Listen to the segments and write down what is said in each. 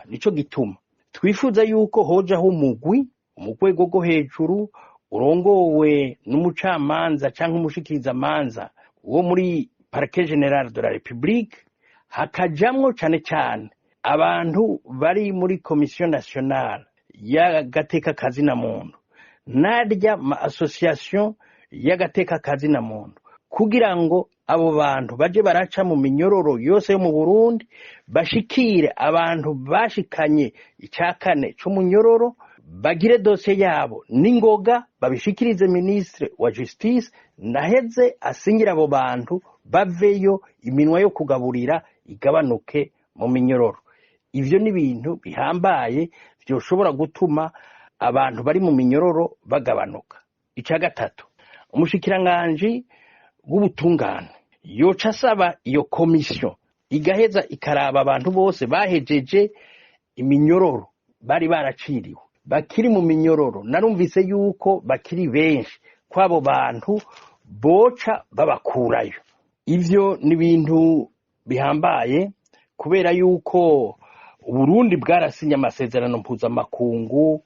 Nico gituma twifuza yuko hojaho umugwi mu rwego rwo hejuru urongowe n'umucamanza canke umushikirizamanza wo muri Parquet Général de la République, hakajamwo cane cane abantu bari muri Commission nationale y'agateka kazina muntu narya ma association y'agateka kazina muntu, kugira ngo abo bantu baje baraca mu minyororo yose yo mu Burundi, bashikire abantu bashikanye icakane c'umunyororo, bagire dosiye yabo n'ingoga, babishikirize ministre wa justice, naheze asinyira abo bantu baveyo, iminwa yo kugaburira igabanuke mu minyororo. Ivyo ni ibintu bihambaye vyoshobora gutuma abantu bari mu minyororo bagabanuka. Ica gatatu, umushikiranganji w'ubutungane yoca asaba iyo komisiyo igaheza ikaraba abantu bose bahejeje iminyororo bari baraciriwe bakiri mu minyororo. Narumvise yuko bakiri benshi, kw'abo bantu boca babakurayo. Ivyo ni ibintu bihambaye kubera yuko Uburundi bwarasinye amasezerano mpuzamakungu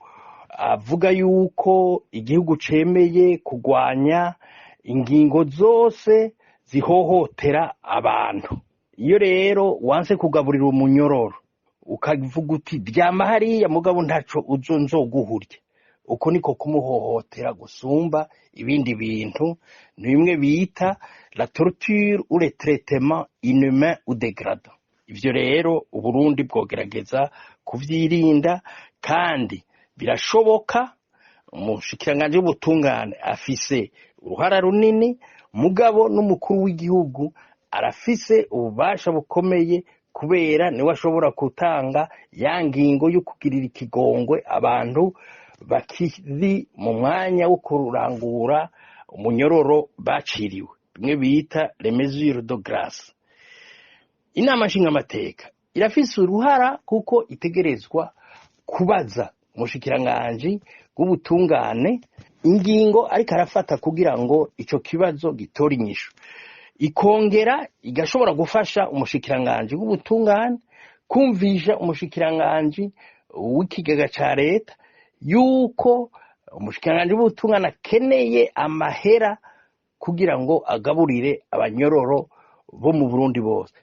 avuga yuko igihugu cemeye kugwanya ingingo zose zihohotera abantu. Iyo rero wanse kugaburira umunyororo, ukavuga uti: "Ryama hariya, mugabo ntaco uzo nzoguhurya", uko niko kumuhohotera gusumba ibindi bintu. Ni bimwe bita la torture ou le traitement inhumain ou dégradant. Ivyo rero Uburundi bwogerageza kuvyirinda, kandi birashoboka. Umushikiranganji w'ubutungane afise uruhara runini, mugabo n'umukuru w'igihugu arafise ububasha bukomeye, kubera niwe ashobora gutanga ya ngingo yo kugirira ikigongwe abantu bakiri mu mwanya wo kurangura umunyororo baciriwe, bimwe bita les mesures de grâce. Inama nshingamateka irafise uruhara kuko itegerezwa kubaza umushikiranganji w'ubutungane ingingo ariko arafata kugira ngo ico kibazo gitore inyishu, ikongera igashobora gufasha umushikiranganji w'ubutungane kumvisha umushikiranganji w'ikigega ca leta yuko umushikiranganji w'ubutungane akeneye amahera kugira ngo agaburire abanyororo bo mu Burundi bose.